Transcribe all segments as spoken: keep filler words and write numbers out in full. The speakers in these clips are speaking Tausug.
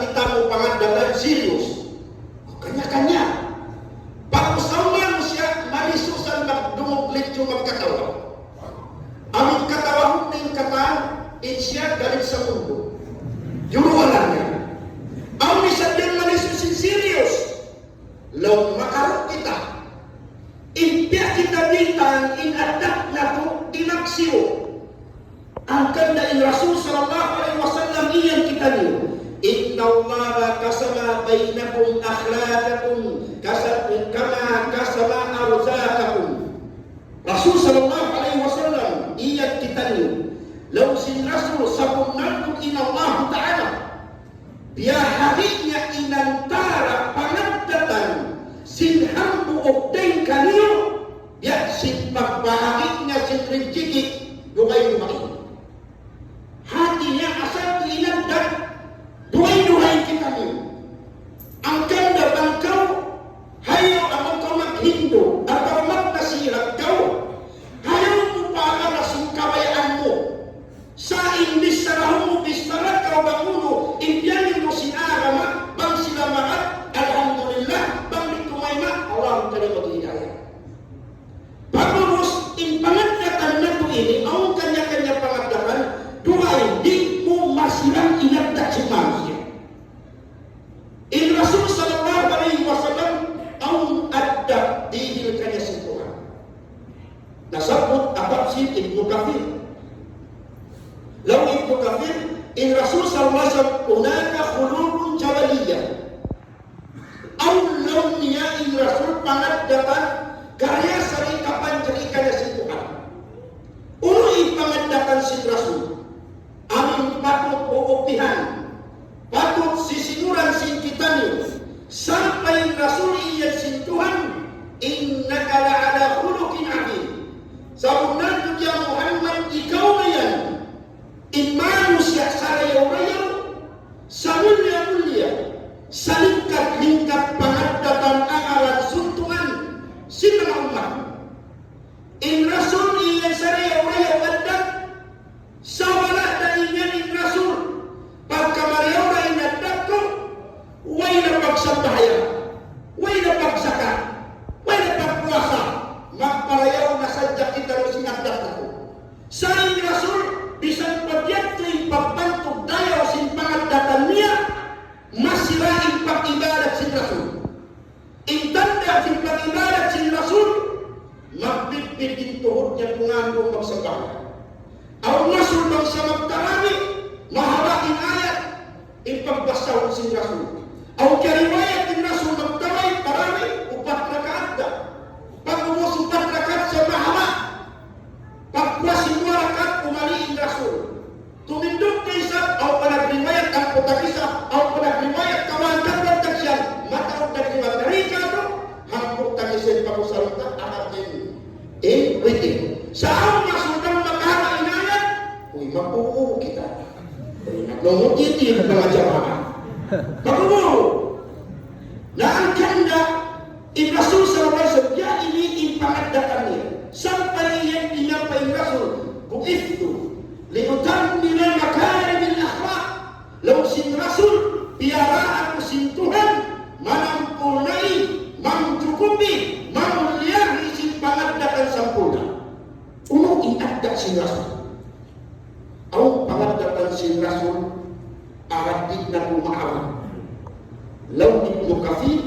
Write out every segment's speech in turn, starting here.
Kita mu pangaddatan serious. Kanya-kanya. Pag-usaw manusiya', malisusan magdungug litsu magkatawa. Amin katawa, huning katan, in siya galit sa mundu. Yuruanan niya. Amin sa diyan malisus in serious. Laung makaru' kita. In biya' kita bintang, in addat natu', di' magsiyu. Hangkan da in Rasul sallallahu alayhi wasallam iyan kitaniyu, إن الله قسم بينكم أخلاقكم كس-، كما قسم أرزاقكم. Rasul sallallahu alayhi wasallam iyan kitaniyu, laung sin Rasul, sabunnal tuud in Allah Ta'ala biyahagi' niya in antara' pangaddatan sin hambuuk dayn kaniyu, biya' sin pagbahagi' niya sin rijiki' dugaing-dugaing. Hati niya asal in addat dugaing-dugaing kitaniyu. Hangkan da bang kaw, hayaw bang kaw maghindu', atawa magnasihat kaw, hayaw mu pagara sin kabayaan mu. Sa' in bichara mu, bichara kaw bang unu in biya' niyu sin agama, bang sila magad, alhamdulillah, bang di' tumayma', Allahumma kalimatu hidayah. Pag'ubus, in pangaddatan natu' ini, awn kanya-kanya pangaddatan, dugaing, di' mu masilang in addat sin manusiya'. In Rasul sallallahu alayhi wasallam, awn addat dihil kaniya sin Tuhan. Nasabbut ha tafsir Ibnu Kathir. Laung Ibnu Kathir, in Rasul sallallahu alayhi wasallam, هناك خلوق جبلية. Awn laung niya in Rasul pangaddatan, karna' sari kapanjari kaniya sin Tuhan. Unu in pangaddatan sin Rasul? Amun patut uupihan, patut sisinuran sin kitaniyu, sampay in Rasul iyan sin Tuhan, إنك لعلى خلق عظيم. Sabunnal tuud ya Muhammad, ikaw na yan in manusiya' sarayaw-rayaw, samulliya-mulliya, salingkat-lingkat pangaddatan, agarun, suntungan sin manga ummat. In Rasul iyan sarayaw-rayaw addat, sabab da iyan in Rasul, pagka marayaw da in addat ku, way na pagsambahayang, way na pagzakat, way na pagpuasa, magparayaw na sadja kita sin addat natu'. Sa' in Rasul, bisan pa biya' hādtu in pagbantug dayaw sin pangaddatan niya, masi ra in pag-ibadat sin Rasul. In tanda' sin pag-ibadat sin Rasul, magbidbid in tuhud niya kung unu magsambahayang. Awn Rasul bang siya magtarawi, mahaba' in ayat, in pagbasahun sin Rasul. Awn kiyariwayat in Rasul magtarawi, tarawi, upat rakaat da. Pag'ubus upat rakaat sa mahaba'. Pagpuas sin duwa rakaat, umali in Rasul. Tumindug da isab, awn pa nagriwayat, hangpu' tag-isa, awn pa nagriwayat, kawhaan tag-duwa tag-siyan, mataud nagriwayat. Dari katu', hangpu' tag-isa in pag-usal ta, akat in, in, witin. Sa' awn masudan makahaba' in ayat, uy, mag-uu kita. Uy, naglungut iti, mga jamaah. Mag-uu. Na hangkan da, in Rasul sallallahu alayhi wasallam, ya ini in pangaddatan niya. Sampay yan in apa in Rasul, بعثت لأتمم مكارم الأخلاق. Laung sin Rasul, piyara aku sin Tuhan, manampurnai, mangjukupi, mamulliyahi sin pangaddatan sampurna'. Unu in addat sin Rasul? Awn pangaddatan sin Rasul, arat di' na kumaawat. Laung Ibnu Kathir,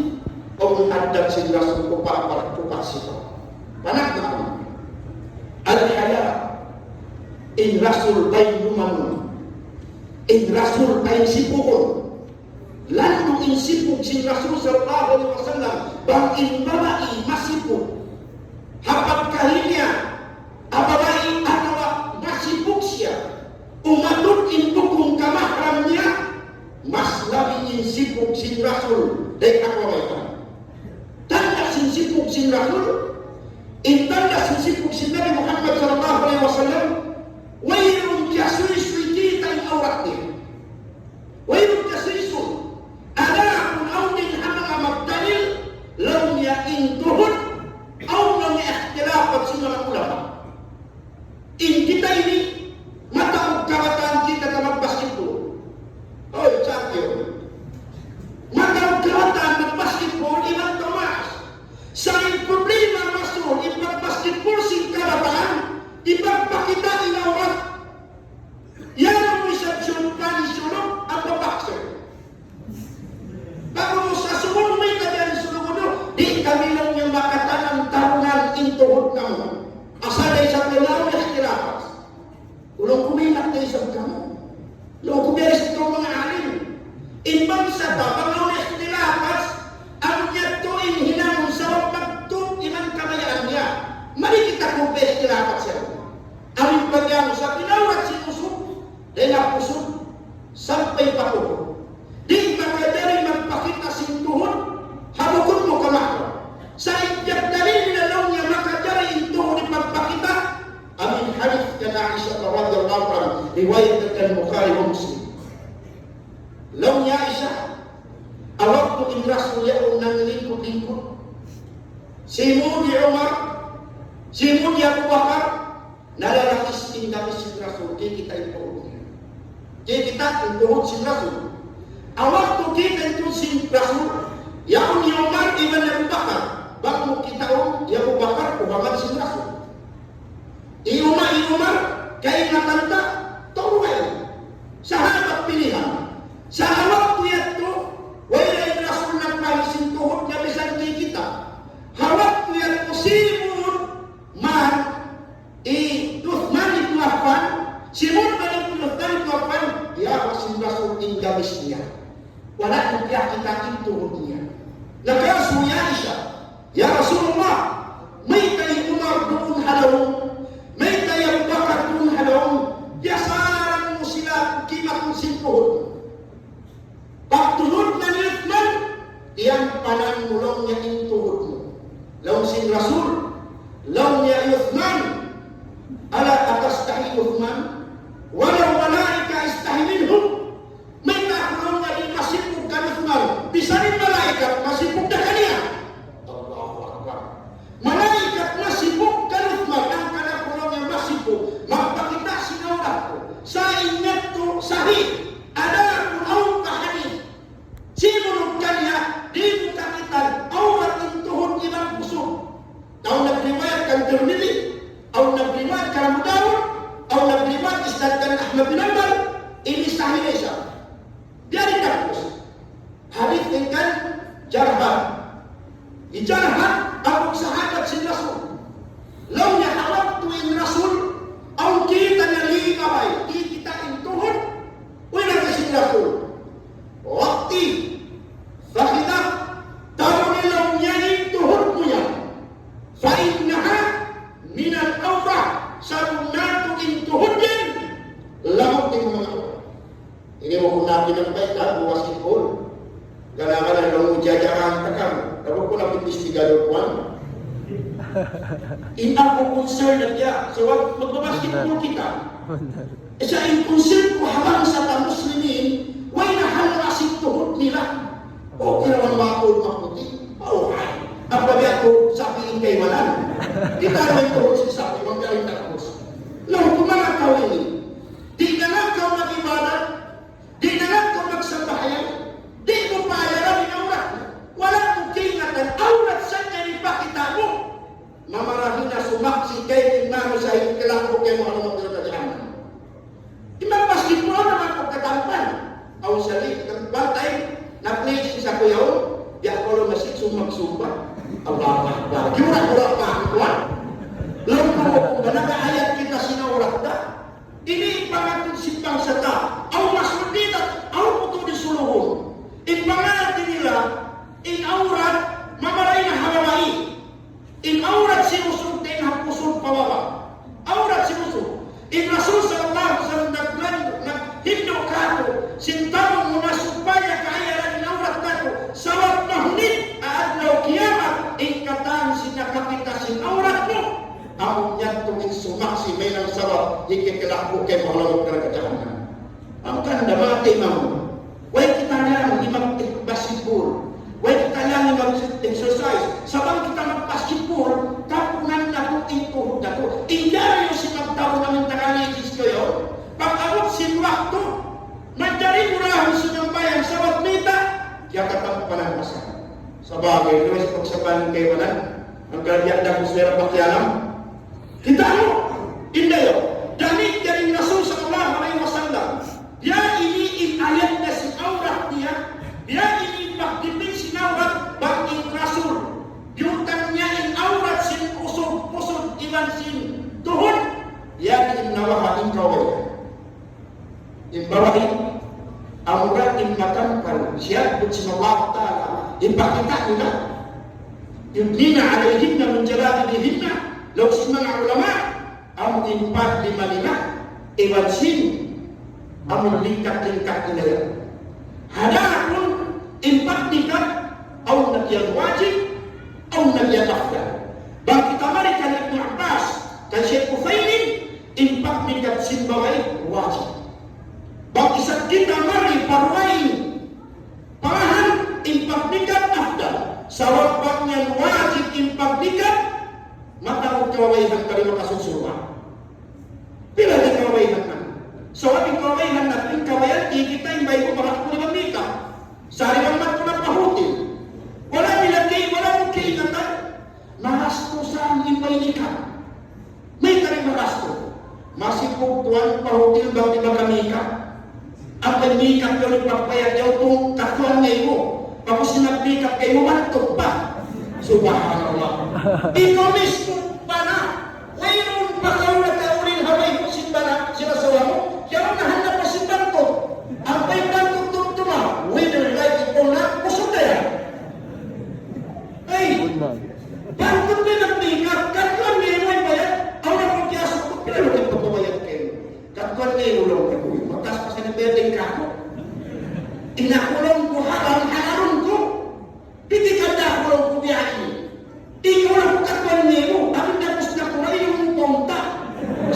awn addat sin Rasul upat, upat sipat. Panagna' awn. Al-haya, in Rasul ba'in lumangun. In Rasul ba'in sipugun. Landu' in sipug sin Rasul sallallahu alayhi wasallam, bang in babai masipug. Ha pagkahi niya, ha babai atawa masipug siya, umatud in bukun kamahram niya, mas labi in sipug sin Rasul dayn ha kababaihan. Tanda' sin sipug sin Rasul, in tanda' sin sipug sin Nabi Muhammad sallallahu alayhi wasallam, wayruun kiyasuysuy kita' in awrat niya. Wayruun kiyasuysuy. Adapun awn din ha manga magdalil, laung niya in tuhud, awn laung niya ikhtilaf sin manga ulama. Bang sa pa, bang awn ikhtilafat, amu yadtu in hinangun sabab magtub iban kabayaan niya. Mari kita kung ikhtilafat siya. Amu in pagyangu sa pinawrat sin usug, dayn ha pusud, sampay pa tuhud. Di' makajari magpakita sin tuhud, ha bukun mu kamahram. Sa' in dalil nila laung niya makajari in tuhud ipagpakita, amu in hadith kan Aisha radhiyallahu anha, riwayat kan Bukhari wa Muslim. Laung niya Aisha, ha waktu in Rasul yaun nanglingkud-lingkud. Simud hi Umar, simud hi Abu Bakar, nalalakis in gamis sin Rasul, kikita' in tuhud niya. Kikita' in tuhud sin Rasul. Ha waktu kikita' in tuhud sin Rasul, yaun hi Umar iban Abu Bakar, bang mu kitaun, hi Abu Bakar, ubangan sin Rasul. Hi Umar, hi Umar, kaingatan ta, tau way. Sahabat pilihan. Sa' ha waktu yadtu, way na in Rasul nagpahis sin tuhud niya bisan kikita'. Ha waktu yadtu simud man hi Uthman ibn Affan, simud man hi Uthman ibn Affan, diyaak sin Rasul in gamis niya. Wala' na kiyakita' in tuhud niya. Nag-asubu hi Aisha, "Ya Rasulullah, mayta' hi Umar duun ha lawm, mayta' hi Abu Bakar duun ha lawm, piyasaran mu sila kimatung sin tuhud. Pagtunud na ni Uthman, tiyampanan mu laung niya in tuhud mu." Laung sin Rasul, laung niya hi Uthman, "Ala atastahi Uthman? Walaw malaika astahi minhum." Mayta' aku laung niya di' masipug kan Uthman, bisan in malaikat masipug da kaniya. Allahu Akbar. Malaikat masipug kan Uthman, hangkan aku laung niya masipug, magpakita' sin awrat ku. Sa' in yadtu sahih, adapun awn pa hadith. Simud kaniya, di' mu kakitaan awrat in tuhud iban pusug. Awn nagriwayat kan Tirmidhi, awn nagriwayat kan Abu Dawud, awn nagriwayat isnad kan Ahmad bin Hanbal, ini sahih na isab. Biya' diin tapus. Hadith ini kan Jarhad. Hi Jarhad, amu sahabat sin Rasul. Laung niya ha waktu in Rasul, awn kita' niya lima bay, di' kita' in tuhud, uy, laung sin Rasul. Waqti, fakhidhak, tabu' laung niya in tuhud mu yan. Fa innaha minal awrah, sabab natu' in tuhud yan, lamud in manga awrat. Ini mu kunu' na pinagbay' ta, buwas in hall. Gana-gana laung mu jajaran ta kamu. Laung ku na investigador kuwan. In aku concern na diya, so, mag-basketball kita. Sa' in concern ku ha bangsa ta Muslimin, way na hal asin tuhud nila. O, kira man makul maputi. O, ay. Apa biya' ku sabi in kaibanan. Kita' na in tuhud sin sabi, magkain na tapus. Laung ku manga tau ini. Di' na lang kaw mag-ibadat, di' na lang kaw magsambahayang, di' mu pa ayaran in awrat mu. Wala' mu kaingatan, awrat sa yan in pakita' mu. Mamarahi na sumaksi' kaymu in manusiya' in kalangkung kaymu ha lawm narka' jahannam. Imam Masjid mu na manga katampan. Aw sali, one time, nag-play sin sa kuyaw, di' aku laung masjid, sumagsumba. Allahu Akbar. Di' mura-mura pa aku, ha? Laung ku, kung ba nag-aayat kita sin awrat ta? Ini in pangatud sin bangsa ta. Aw maksud nila, aw kutu di suluhun. In pangatud nila, in awrat, mamarahi na ha babai. In awrat sin usug dayn ha pusud pa baba'. Awrat sin usug. In Rasul sallallahu alayhi wasallam nag-, nag-, naghindu' kātu' sin tau mu na supaya kaayaran in awrat natu'. Sabab mahunit ha adlaw kiyamat in katan sin nakakita' sin awrat mu. Amu yadtu in sumaksi' mahinang sabab hikakilahku kaymu ha lawm narka' jahannam. Hangkan da mati mamu. Way kita na yan in mag-basketball. Way kita na yan in mag-exercise. Sa' bang kita mag-basketball, tapunan natu' in tuhud natu'. In jari yung si magtapunan in tangali is kayo. Pag-abut sin waktu, manjari mu na ang sumambahayang sabab mayta', kiyatatampanan pa sa. Sabagay, ito sa pagsabahan kaibanan, ang kalabihan na kung sila pakialam. Kita' mu, indayaw. Damikkiyan in Rasul sallallahu alayhi wasallam. Biya' ini in ayat na sin awrat niya. Biya' ini in pagdipin sin awrat, bang in Rasul. Biyutang niya in awrat sin usug, pusud, iban sin tuhud. Biya' ini in nawaha in kaway. In babai, Amura in matampal, siyabbut sin Allah Ta'ala, in pagkita' nila. يدنين عليهن من جلابيبهن, laung sin manga ulama, amu in paglima nila, iban sin, amu in lingkat-lingkat nila yan. Adapun in pagnikab, awn na kiyan wajib, awn na kiyan afdal. Bang kita mari kan Ibnu Abbas, kan Shaykh Uthaymin, in pagnikab sin babai wajib. Bang isab kita mari pa dugaing, panahan in pagnikab afdal. Sabab bang yan wajib in pagnikab, mataud kababaihan ta di' makasud surga'. Pila in kababaihan natu'? Sabab in kababaihan natu', in kabayaan, kikita' in baiku, maraku di' magnikab. Sari lang magkunat pa hotel. Wala' nila kay, wala' mo kay ingatan. Magastus in pagnikab. Mayta' di' magastus? Masi ku tuwan pa hotel bang di' makamikap. Ang pagmikap yaun in pagbayad yaun kung katuan niya mu. Pag'ubus in nagmikap kaymu, bantug pa. Subhanallah. Ikaw mismo pa na. Wayruun pa kaw na kaulin haway mu sin bana, sin asawa mu. Yaun na handa pa sin bantug. Ang pa'y bantug tumtuma. Whether like it or not, kusog na yan. Ay! Bantug na nagmikap, katuan niya mu in bayad, awn na kung kiyasukut, pila na in pagbabayad kaymu. Katuan niya mu laung niya, uy, mataas pa sa nagbayad dayn kāku'. In aku laung ku haram, halalun ku. Piti ka da aku laung ku biya' ini. Ikaw laung ku katuan niya mu, amun dapus na ku, mayroon mu punta.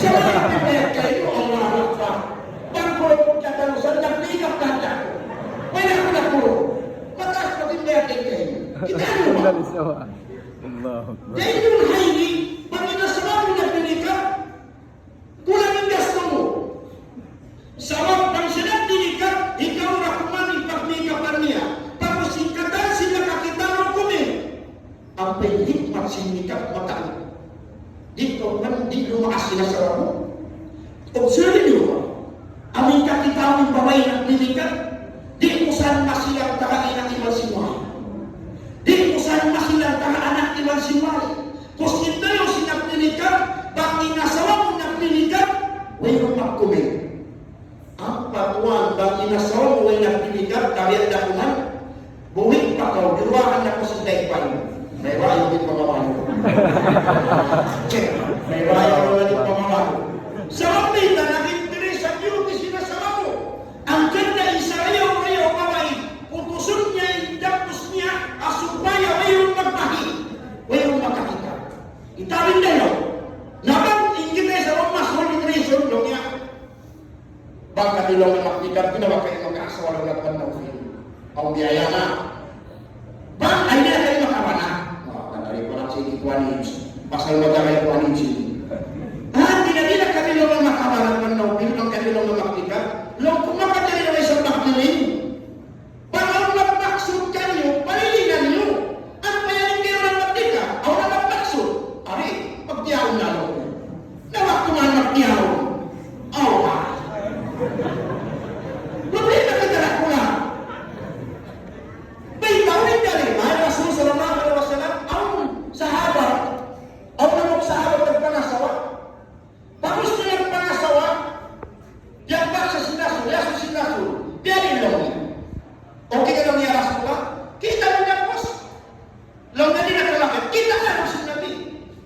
Sa mga nagbayad kaymu, Allahu Akbar. Bang ku laung ku katalusan, nagmikap ka da aku. Mayroon aku. Mataas pa in bayad dayn kaymu. Kita' niyu ba? Allahu Akbar. Dayn duun ha ini, bang in asawa mu nagdinikab, kulang in gastu mu. Sabab bang siya nagdinikab, ikaw ra kuman in pagmikapan niya. Pag'ubus in katan sin nakakita' mu kumin. Ampa in hikmat sin nikab mataud. Di' kaw man, di' lumaas in asawa mu. Observe niyu, amu in kakita' mu in babai nagdinikab, di' mu saan masilang taga ina' iban sin walay. Di' mu saan masilang taga anak iban sin walay. Kung sino in nagdinikab, bang in asawa mu nagdinikab, wayruun magkumin. Ampa tuwan, bang in asawa mu way nagdinikab, tabiat da kuman, buhi' pa kaw, duwaahan na kaw sin taypan. May bayaw di' pamawalu. Check. May bayaw na di' pamawalu. Sabab mayta', nag-interest in duty sin asawa mu. Hangkan na in sarayaw-rayaw babai, putusun niya in dapus niya, supaya wayruun magbahi', wayruun makakita'. Itabi' da yaun. Na bang in kita isab mas holy reason, laung niya. Bang kami laung magnikab, di' na ba kamu mag-asawa laung na Tuan Naufil? Awn biyaya na. Bang, ay, di' na kamu makabana. Ah, kan dari pala si Tuan Ips. Pasal magkakay Tuan Ips ini. Ah, di' na, di' na kami laung makabana Tuan Naufil, bang kami laung magnikab. Laung ku makajari na isab magdiling. Bang awn magmaksud kaniyu, palilingan niyu. Ampa yan in kaw na magdika, awn na magmaksud. Ari, magtiyaun na laung. Na waktu man magtiyaun. Awa. Problema kita na kula. Bayta' in dalil, laung sin Rasul sallallahu alayhi wasallam, awn sahabat, awn na awn sahabat nagpangasawa. Pag'ubus niya nagpangasawa, diyagbak siya sin Rasul, iyasu sin Rasul, biya' diin laung niya. Okay ka laung niya, Rasulullah? Kita' in dapus. Laung niya, di' na kaw makakita'. Kita' na laung sin Nabi.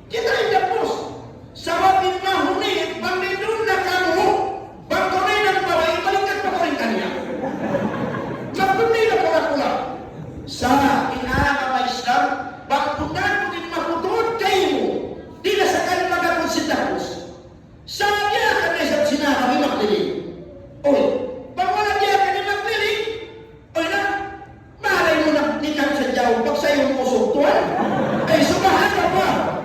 Kita' in dapus. Sabab in mahunit, bang duun na kamu, bang kaw na in babai, balikan pa kaw in kaniya. Magpipila pa kaw. Sa' in agama Islam, bang bunnal mu in makutud kaymu, di' na sakali magapun sin dapus. Sa' diyaak na isab sin agama magdiling. Uy, bang wala' diyaak na magdiling, uy na, malay mu na, di' ka sa jaw, pagsayu mu usug tuwan. Ay, subhanallah.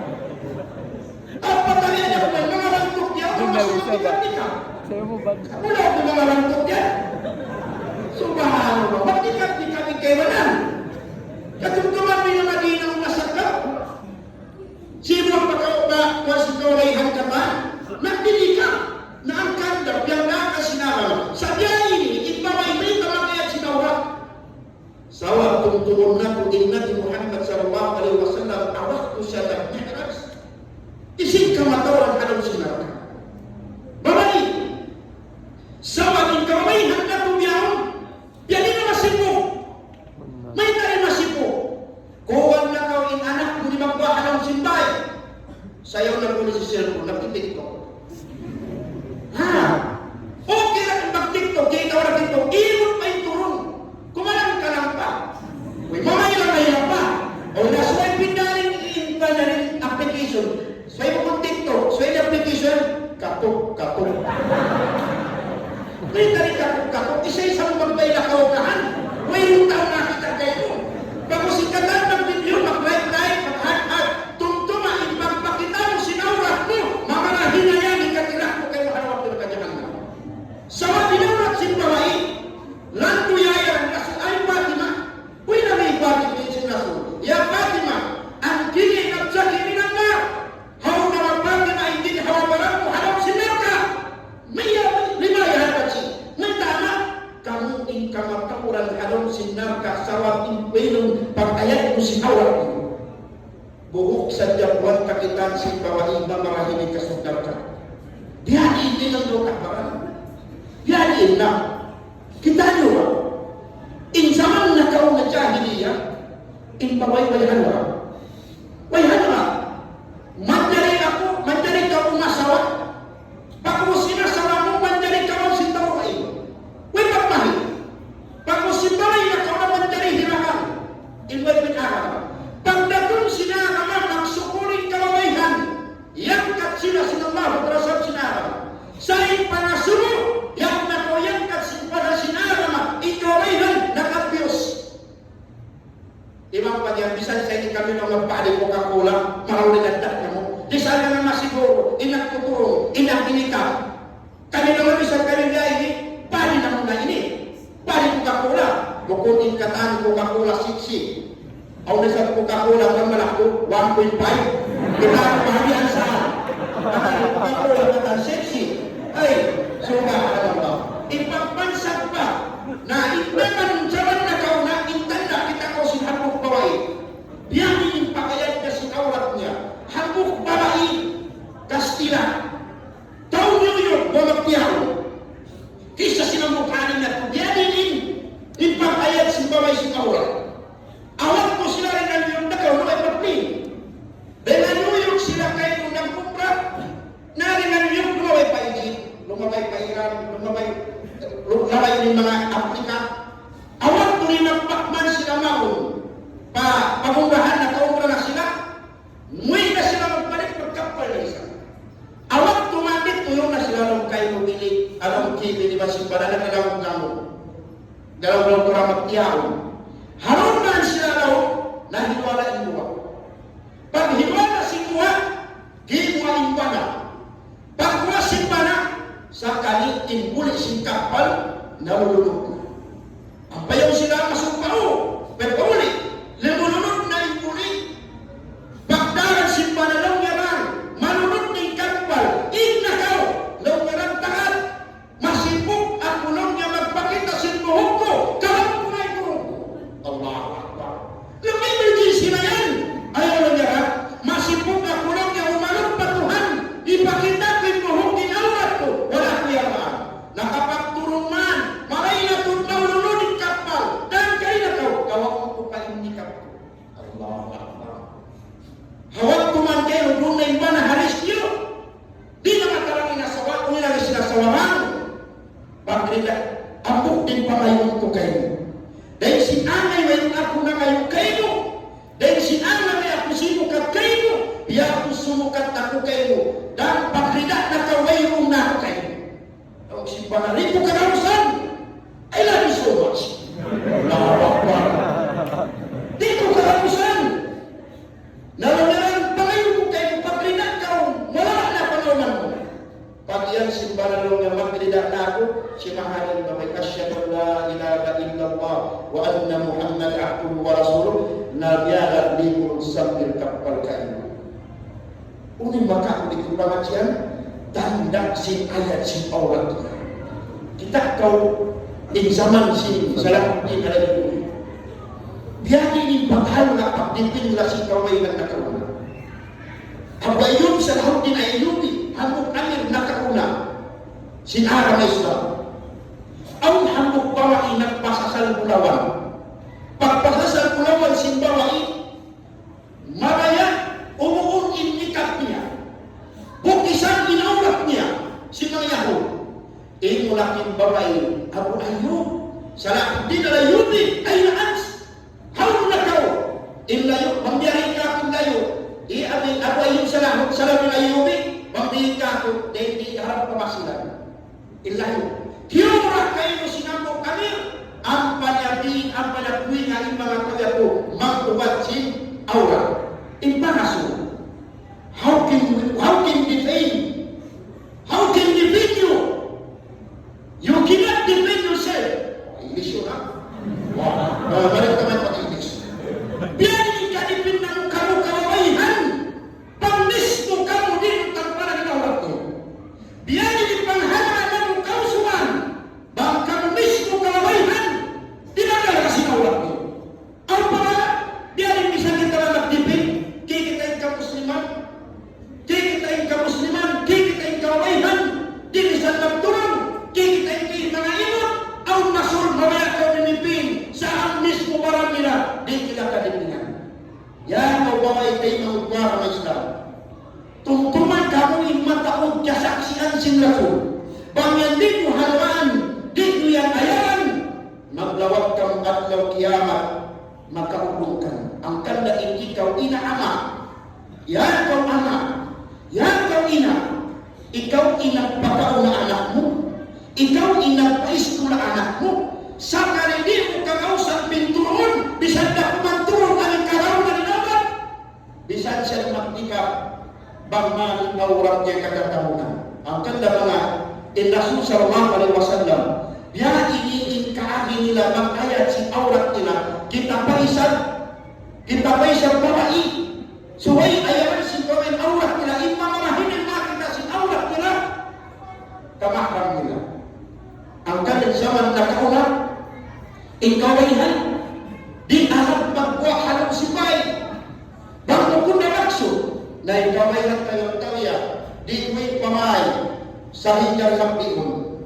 Apa tali niya, manga bantug niya, manga bantug niya. Wala' ku manga bantug niya. Subhanallah. Ba't di' ka, di' ka, di' kaibanan? Katumtuman mu in Madina, umasakap. Sino ang pagkawa, kuwan sin kawalayahan ka pa? Nagdinikab. Na hangkan da, piyagdaakan sin agama. Sa' biya' ini, in babai, mayta' makayad sin awrat? Sabab tumtumun natu' in Nabi Muhammad sallallahu alayhi wasallam, ha waktu siya nag-mi'raj, hisiyu in kamatauran ha lawm sin narka'? Babai. Sabab in kababaihan natu' bihaun, in kamatauran ha lawm sin narka' sabab in kuenun pag-ayat mu sin awrat mu. Buhuk sadja buwan kakitaan sin babai mamarahi di' ka suddarka. Biya' diin in daw takbaran. Biya' diin na. Kita' niyu ba? In jaman nakauna jahiliya, in babai way hanwa. Way hanwa. Manjari aku, manjari kaw umasawa. Pag-ubus sin asawa mu, manjari kaw sin tau lain. Way pagmahil. Pag-ubus sin babai nakauna, manjari hirangan. In way pin agama. Pagdatung sin agama, magsukul in kababaihan. Iyangkat sila sin Allah, ha lawm sin agama. Sa' in pangasubu, yan na kaw iyangkat sin pala sin agama, in kababaihan, nakabiyus. Imam pa yan, misan sa ini kami na magpahali Coca-Cola, maraw rin ang dahil mo. Di sana nga masiguro, in nagtuturo, in nagdinikap. Kami na nga misan kami nga ini, pahali na muna ini. Pahali Coca-Cola. Bukun in katan Coca-Cola siksi. Awn na sa Coca-Cola, ang malako, one point five. Kita ang bahagian sa Coca-Cola, katan siksi. Ay, subhanallah. Ipagpansag pa. Na in naman jaman nakauna, in tanda' kita kaw sin hambuuk babai. Biya' diin in pag-ayat niya sin awrat niya. Hambuuk babai, Kastila. Tau New York, babai tiyaun. Kisa sin hambuuk alim na tu, biya' diin in, in pag-ayat sin babai sin awrat. Awat ku sila rin New York nakauna way pagpin. Dayn ha New York sila kaw nag-umrah. Na rin New York, lumabay pa Egypt, lumabay pa Iran, lumabay, lumabay in manga Africa. Awat ku rin nagpakman sila maun. Pa, pag-umrahan na, kaumrah na sila. Muwi' na sila magbalik, magkappal na isab. Awat tumandit, tuyo na sila laung kaymu bilik, alam kibili ba sin bala na kalaung-laung. Dalaw-dalaw kuramat tiyaun. Harun man sila laung, nahiwala' in duwa. Paghiwala' sin duwa, gimuwa' in bana. Pagguwa' sin bana, sakali in buli' sin kappal, nalulunod na. Ampa yaun sila masumpau, pagpauli', lumulunod na in buli'. Pagdaran sin bana laung niya, "Bang, malunod na in kappal, in na kaw," laung niya, "Tagad." Masipug aku laung niya magpakita' sin buhuk ku, kawan ku na in buhuk ku. Allahu Akbar. Laung niya, "Emergency na yan." Ayaw laung niya, ha? "Masipug aku laung niya umalup pa Tuhan, ipakita' ku in buhuk, in awrat ku, wala' ku yan." Nakapagturun man, maray na tuud maulunod in kappal, "Dangkay na kaw, kawan ku pa in nikab ku." Allahu Akbar. Hawat ku man kaw, duun na in bana ha rescue. Di' na matalang in asawa, unu na sin asawa man. Pagrida, hambuuk din pangayuun ku kaymu. Dayn sin angay way aku nangayu' kaymu. Dayn sin angay way aku simukat kaymu. Biya' aku sumukat aku kaymu. Dan pagrida na kaw, wayruun na aku kaymu. Aw, simbahan, di' ku kagausan. I love you so much. Allahu Akbar. Di' ku kagausan. Na laung niya, "Pangayu' ku kaymu, pagrida kaw, wala' na panawman mu." Pag yan simbahan laung niya, "Magrida na aku," simahalan na may, "Ashhadu an la ilaha illallah wa anna Muhammad abduhu wa rasuluh," na biya' na limulung sambil kappal kaymu. Unu in makauli' ku pangadjian, tanda' sin ayat sin awrat niya. Kita' kaw in jaman sin Salahuddin Al-Ayyubi. Biya' diin in paghalga', pagdipin nila sin kawainan nakauna. Abu Ayyub Salahuddin Ayyubi, hambuuk amir nakauna sin agama Islam. Awn hambuuk babai nagpasasal bulawan. Pagpasasal bulawan sin babai, mabaya' umuun in nikab niya. Bukisan in awrat niya, sin manga Yahud. Inulak in babai, "Abu Ayyub, Salahuddin Al-Ayyubi, ayna ant? Hawnu na kaw?" "In layu', bang biya' diin kāku' in layu'." "Hi Abi, Abu Ayyub Salah-, Salahuddin Al-Ayyubi, bang biya' diin kāku', dayn di ha harap pamasilan." In layu'. Kiyura' kaymu sin hambuuk amir, ampa niya di, ampa niya kuwi nga in manga kuya ku, mag-ubat sin awrat. In pangasubu. How can you, how can you defend? How can you defend you? You cannot defend yourself. English yun, ha? Wow. Ah, balik naman pag-English. Biya' diin in kadipin namu' kamu kababaihan. Bang mismu kamu di' mu tampanan in awrat niyu. Biya' diin in panghalga' namu' kausugan. Bang kamu mismu kababaihan, Pagka adlaw kiyamat, makaulung ka. Hangkan da in ikaw ina' ama', yan kaw ama', yan kaw ina', ikaw in nagpakaun ha anak mu, ikaw in nagpaiskul ha anak mu, sakali di' mu kagausan pinturun, bisan da kuman turun in karaun na linawan, bisan siya magtikap, bang mani awrat niya katatahunan. Hangkan da manga in Rasul sallallahu alayhi wasallam, biya' ini in kaagi nila mag-ayad sin awrat nila, kita pa isab, kita pa isab babai, subay ayadan sin babai in awrat nila, in manga mahini makakita' sin awrat nila, kamahram nila. Hangkan in jaman nakauna, in kababaihan, di' alam pagguwa' ha lawm sin bay. Bang bukun na maksud, na in kababaihan kayu tabiya', di' kuwi pamay, sahingga nagbiun.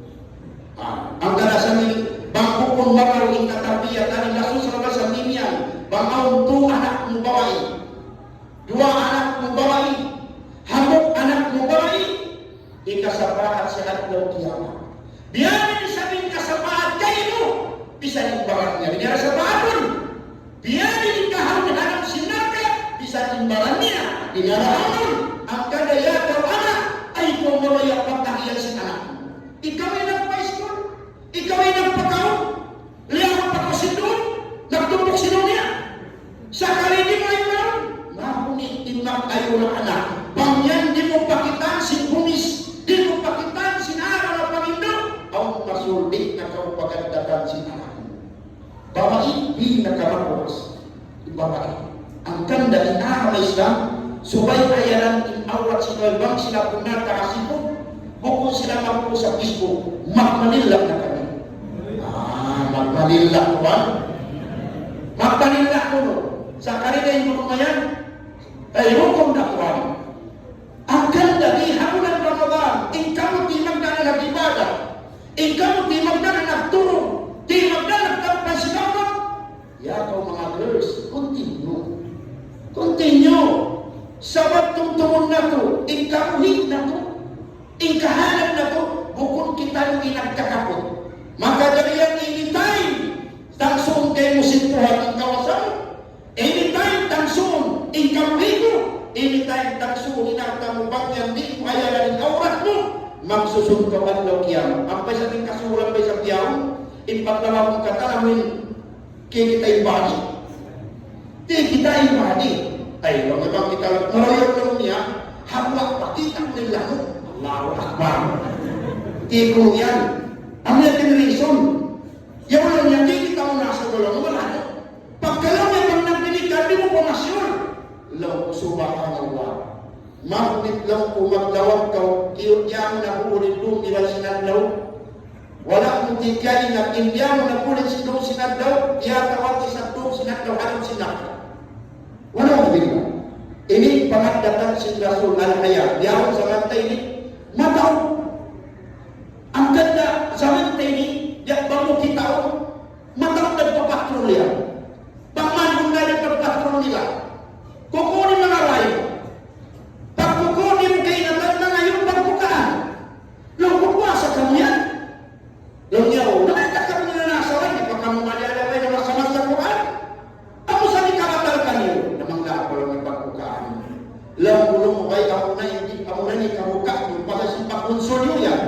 Ah, hangkan sa ini, bang bukun marayaw in katarbiya, tani Rasul sallallahu alayhi wasallam imiyan, bang awn tu anak mu babai, duwa anak mu babai, hambuuk anak mu babai, hikasapaat siya adlaw kiyamat. Biya' diin isab in kasapaat kaymu, bisan in baran niya di' niya sapaatun. Biya' diin in kahalan ha lawm sin narka', bisan in baran niya di' niya sapaatun. Hangkan da ya kaw ama', ayaw kaw mabaya' pagkahiyan sin anak mu. Ikaw in nagpaiskul, ikaw in nagpakaun, liyawa pa kaw sin duun, nagtumbuk sin dunya. Sakali di' mu ayaw, mahunit in mag-ayaw na anak. Bang yan di' mu pakitaan sin bumis, di' mu pakitaan sin araw na pangindu', awn masuldi na kaw pagaddatan sin anak. Babai, di' na kamakuas. Babai. Hangkan da in agama Islam, subay ayadan in awrat sin babai bang sila punnal ta ha sipug, bukun sila magpost ha Facebook, magmanila na kami. Ah, magmanila kuwan. Magmanila kunu'. Sakali da in hukum yan, ay hukum da kuwan. Hangkan da di ha bulan Ramadan, in kamu di' magdala nag-ibadat, in kamu di' magdala nagturung, di' magdala nagtampa sin awrat, ya kaw manga girls, continue. Continue. Sabab tumtumun natu', in kabuhi' natu', in kahalan natu', bukun kitaniyu in nagkakaput. Makajari yan anytime, tangsuun kaymu sin Tuhan in kawasa mu. Anytime tangsuun in kabuhi' mu, anytime tangsuun in harta mu, bang yan di' mu ayadan in awrat mu, magsusun kaw adlaw kiyamat. Ampa isab in kasulan, ampa isab biyaun, in paglawa mu katan amin, kikita' in badi. Di' kita' in badi. Ay, laung niya bang kita marayaw laung niya, hawak pa kita' mu in lamuk. Allahu Akbar. Di' kunu' yan. Amu yan in reason. Yaun laung niya, di' kita' mu nasa dalam, wala' na. Pagka laung niya bang nagdinikar, di' mu pa masyur. Laung ku, subhanallah. Mahunit laung ku magdawat kaw, kiyu tiyamu na bulit dum iban sin adlaw. Wala' mu tiyaingat, in tiyamu na bulit sin dum sin adlaw, tiyatawag isab dum sin adlaw, ha lawm sin narka'. Wala' mu bilin. Ini pangaddatan sin Rasul al-Hayat. Biyaun jaman ta ini, mataud. Hangkan da jaman ta ini, ya, bang mu kitaun, mataud nagpapatrolya. Bang man kunu' nagpapatrolya. Kukunin manga rayu. Pagkukunin mu kaingatan, manga yung pagbukaan. Laung ku, puasa kamu yan? Laung niya, "Oh, nakita kamu na nasa, di' pa kamu malialaway na masamasa Qur'an? Amu sa di' kabatal kaniyu?" Namangga aku laung in pagbukaan. Laung ku, "Laung, bay, amu na ini, amu na ini kabuka niyu, pasal sin pagkunsul niyu yan.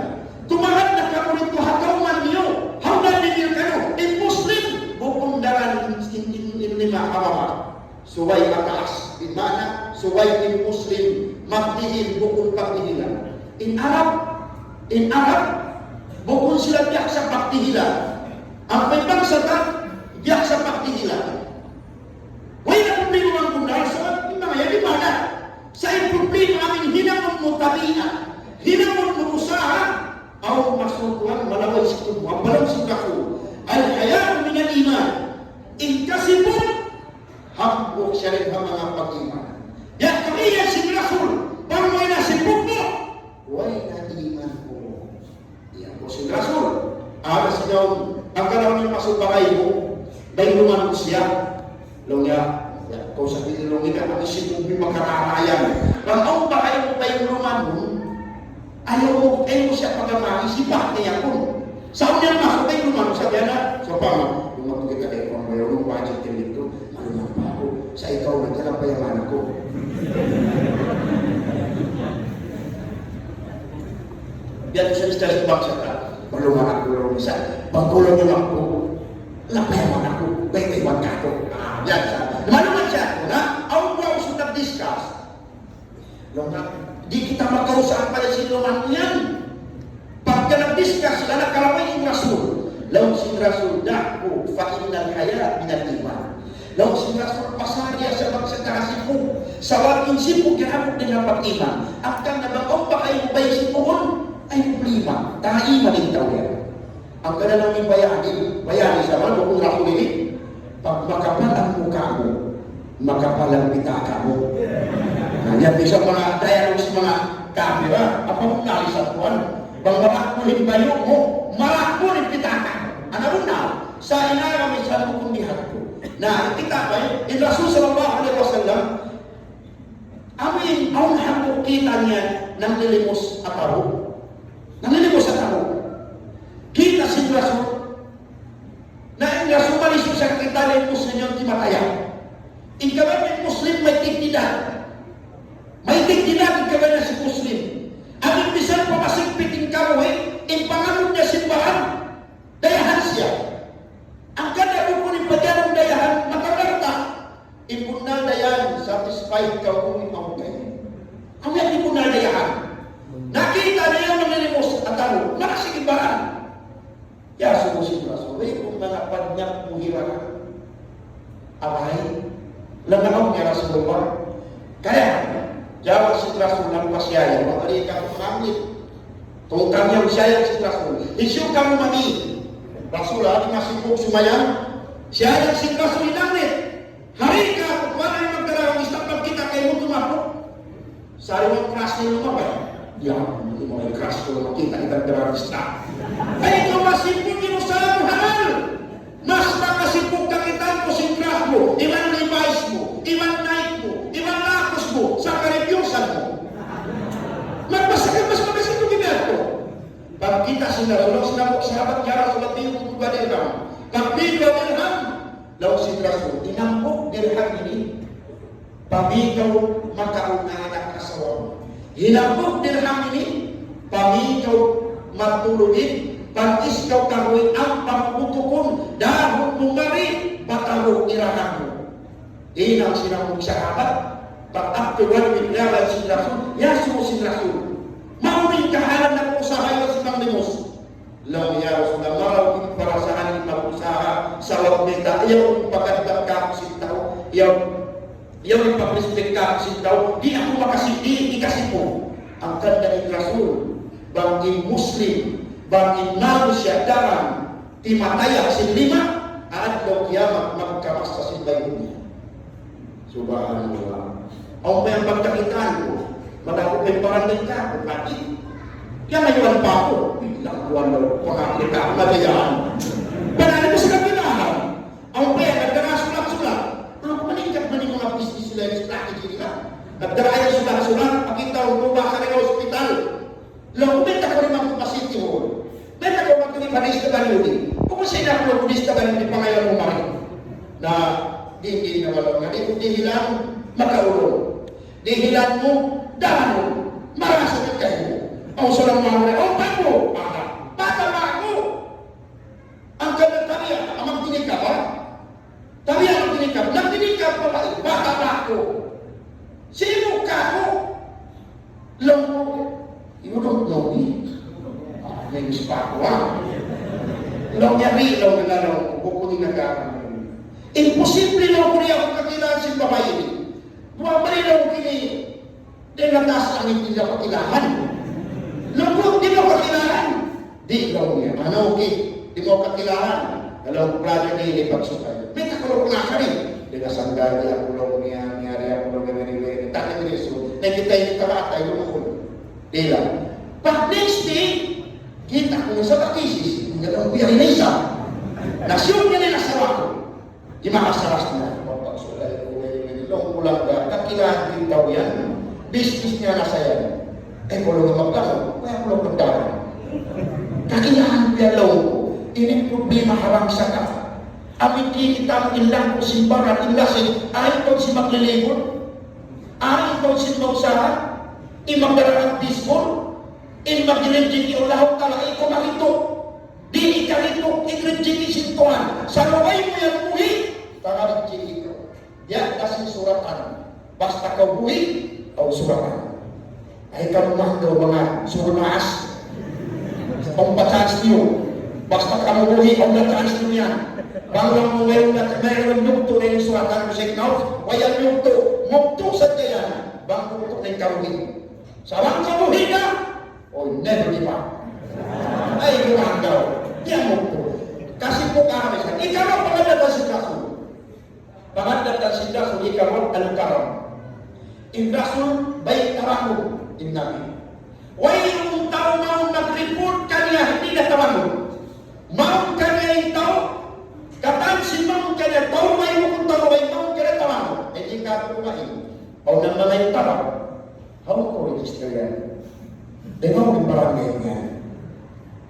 Tumagad na kamu didtu ha kawman niyu, hawnu na bibir kaniyu, in Muslim, bukun daran in, in, in, in lima ha baba." Subay ha taas, di' maana, subay in Muslim, magdihil, bukun pagdihilan. In Arab, in Arab, bukun sila biyaksa pagdihilan. Ampa in bangsa ta, biyaksa pagdihilan. Way na problema bang kundal, sabab in manga yan ibadat. Sa' in problema amin hinangun mu tabiat, hinangun mu usaha, awn masukuan malaway sin tubu, ambalan sin Rasul. Al-haya'u minal iman. In kasipug, hambuuk siya dayn ha manga pag-iman. Biya' kaiyan sin Rasul, bang way na sipug mu, way na iman mu. Iyan ku sin Rasul, ada sin yaun, hangkan awn in masuk bagay mu, bay luman mu siya. Laung niya, ya, kaw sa' ini laung niya, kami sipug mu makararayan. Bang awn bagay mu, bay luman mu, ayaw mu, ayaw mu siya pagamari, sipat niya kun. Sa' awn in masuk, bay luman mu siya, biya' na, sawpama, luman Sa' ikaw na, kalapayaman aku. Biya' sa istasyon bangsa ta, "Baluman aku laung isa, bangkulan niyu aku, lapayaman aku, baytay man kaku'." Ah, biya' sa. Maluman siya aku na, awn ba usug nag-discuss? Laung niya, di' kita makausaha pa sin laung niya yan. Pagka nag-discuss sila, nagkalamay in Rasul. Laung sin Rasul, "دعه فإن الحياء من الإيمان." Laung sin Rasul, "Pasal niya sa' bang sa' kahasipug. Sabab in sipug yan hambuuk dayn ha pag-iman. Hangkan na bang awn pa kaymu bay sipugun, ay problema. Taiman in tau yan." Hangkan na laung in bayani, bayani sa' man, bukun Rasul ini. "Pag makapal in muka mu, makapal in pitaka mu." Na, yan, bisan manga dialogue sin manga kamera, apa mu nali sa' kuwan? Bang malakbul in bayu' mu, malakbul in pitaka mu. Ana bunnal, sa' inara misan bukun biya' hādtu. Na, kita' ba, in Rasul sallallahu alayhi wasallam, amu in, awn hambuuk kita' niya nanglilimos ataru. Nanglilimos ataru. Kita' sin Rasul, na in Rasul malisu sa kita' in Muslim yan timataya. In kabay in Muslim may dignidad. May dignidad in kabay sin Muslim. Amun bisan pa masigpit in kabuhi', in panganun niya simbahan, dayahan siya. Hangkan na bukun in pagyanun dayahan, matatarta. In bunnal dayahan, satisfied kaw kunu' in pangutay. Amu yan in bunnal dayahan. Na kita' niya manglilimos ataru, manasig in baran. Iyasubu sin Rasul, "Way, kunu' manga panyap mu hira." "Abay, laung niya, Rasulullah." Kaya, jawab sin Rasul, "Nagpasiya yan, manga di' kamu manamnit." Tungkang yan, siya yan sin Rasul. "Hisiyu kamu mami?" Rasul, "Adi masipug sumayang." Siya yan sin Rasul, hinamnit. "Hari ka, kuwan in magdara ha Islam, pagkita' kaymu tumapu'." Sari mu crush niyu lumabay. Ya, ini mau crush ku, makita' kita magdara ha Islam. Ay, ikaw masipug in usaha mu halal. Mas makasipug kakitaan mu sin crush mu, iban Levi's mu, iban Nike mu, iban Lacoste mu, sa' karipyusan mu. Mas, mas, mas makasipug in yadtu. Pagkita' sin Rasul, laung sin hambuuk sahabat, "Ya Rasulullah, bī ku duwa dirham." Pagbī duwa dirham, laung sin Rasul, "In hambuuk dirham ini, pamī kaw makaun anak asawa mu. In hambuuk dirham ini, pamī kaw matulugin, pag-is kaw kahuy ampang butukun, dahun mu mari, patabu' in daran mu." Hinang sin hambuuk sahabat, pag-aptuan in laban sin Rasul, iyasubu sin Rasul. "Maunu in kahalan nag-usaha yan sin manglimos?" Laung niya, "Ya Rasulullah, marayaw in parasahan in mag-usaha, sabab mayta', ayaw in pagkadbat kāku' sin tau, ayaw, ayaw in pag-respect kāku' sin tau, di' aku makasipug, di' hikasipug." Hangkan da in Rasul, bang in Muslim, bang in manusiya' daran, timataya sin lima, ha adlaw kiyamat, magkamassa sin bayhu' niya. Subhanallah. Awn pa yan pagkakitaan ku. Mataku pa in barangay ka, bukati. Kaya ngayon pa ako. Bilang kuwan daw, pangakita, madayahan. Panali ko sa kakilahan. Awn pa yan, nagdara sulat-sulat. Awn pa yan, kat mani mga business nila, yung strategy nila. Nagdara yan sulat-sulat, pakita ko ba sa mga hospital. Laung ku, "Mayta' kaw di' magtupa City Hall? Mayta' kaw magtupa P W D? Bukun sa ina ku, laung ku, P W D, pangayu' mu mari." Na, di', di' na wala' nga, di' ku dihilan, makaulung. Dihilan mu, daran mu, marasa na kayu. Awn sa lang mga mura, "Oh, paano? Bata, bata pa aku." Hangkan na tabiya', amu in tinikab, ha? Tabiya' amu in tinikab. Nagtinikab pa ba? Bata pa aku. Sino ka ako? Laung ku, "You don't know me?" Ah, may gusto pa ako, ha? Laung niya, "Di'," laung niya, "laung ku, bukun in nagkakaroon." Imposible, laung ku, "Di' aku kakilahan sin babai ini." Buwa pa rin, laung ku, ini. Di' na taas langit, di' na kakilahan. Laung ku, "Di' na kakilahan." "Di'," laung niya. "Ano, okay. Di' mu kakilahan." Laung ku, "Brother, di' ini pagsukay. Mayta' kaw laung ku nakari?" "Di' na sanggal, di' aku," laung niya, "niyari aku," laung niya, "niyari, niyari. Tani, niyari, so, nakita' ini tabata, laung ku." Di' lang. Pag next day, kita' ku sa' bakisis. Laung ku, "Yari na isa." Nasiyum niya na in asawa ku. Di' makasalas na, "Pagpagsulay ku, eh, laung ku lang da, kakilahan ku in tau yan, business niya na sa yan." "Eh, kunu' magkano?" "Kaya kunu' magkano? Kakilahan ku yan," laung ku. "Ini problema ha bangsa ta. Amu in kikita' mu in langku' sin baran, in lasing, ayaw kaw sin maglilibut, ayaw kaw sin mausaha, in magdara baseball, in magrejeki Allahu Ta'ala, ikaw mahitu. Di' ikaw hitu, in rejeki sin Tuhan. Sa' way mu yan buhi', pangarejeki kaw. Biya' da sin suratan. Basta kaw buhi', awn suratan. Ay kamu manggaw manga sugul maas. Sa' pambacaan niyu. Basta kamu buhi', awn na chance niyu yan. Bang laung mu wayruun na, wayruun yugtu' na in suratan mu, Sheikh Nauf, way yan yugtu', mugtu' sadja yan. Bang yugtu' na in kabuhi'. Sa' bang kabuhi' na, oh, never give up. Ay, manggaw. Yan mugtu'. Kasi mu kami sa, ikaw ang pangadatan sin Rasul. Pangadatan sin Rasul, ikaw, al-karam. In Rasul, bay tarangug, in Nabi. Wayruun tau mawn nag-report kaniya, di' na tarangug. Mawn kaniya in tau, katan sin mawn kaniya, tau bay bukun tau bay mawn kaniya tarangug. Eh, di' ka tumahin. Awn na manga in tarangug. Hawnu kaw register yan? Dayn ha barangay niya.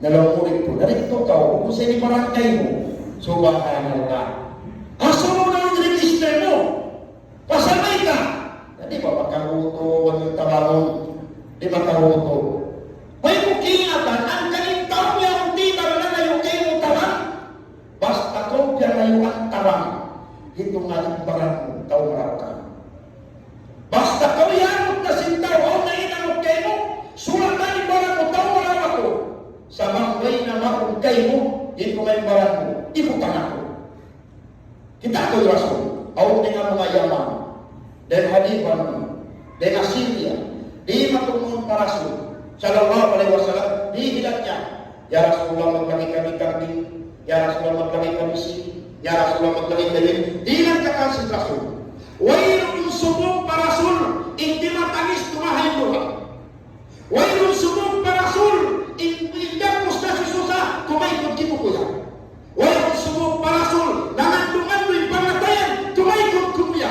Na laung mu didtu, na didtu kaw, kung sa ini barangay mu. Subhanallah. Asa mu na in register mu? Pasal mayta'? Na di' ba makahutu, wala' in tabangun. Di' makahutu. Way mu kiyaingatan, hangkan in tau yan, di' ba nangayu' kaymu tabang? Basta kaw piyangayuan tabang, hitungan in baran mu, tau marayaw kaw. Basta kaw iyanun na sin tau, awn na inangun kaymu, sulatan in baran mu, tau marayaw aku. Sa' bang way na mawn kaymu, hitungan in baran mu, ibutang aku. Kita' kaw Rasul, awn dayn ha manga Yaman, dayn ha Liban, dayn ha Syria, dimatung mawn pa Rasul, sallallahu alayhi wasallam, dihilan niya, "Ya Rasulullah, maglagi kami kambing. Ya Rasulullah, maglagi kami sin. Ya Rasulullah, maglagi kami." Dihilan katan sin Rasul. Wayruun sumūng pa Rasul, in di' matangis tumahay duha. Wayruun sumūng pa Rasul, in, in gapus na sisusa, kumaykud kinukuya. Wayruun sumūng pa Rasul, nangandu-ngandu in pangatayan, kumaykud kumuya.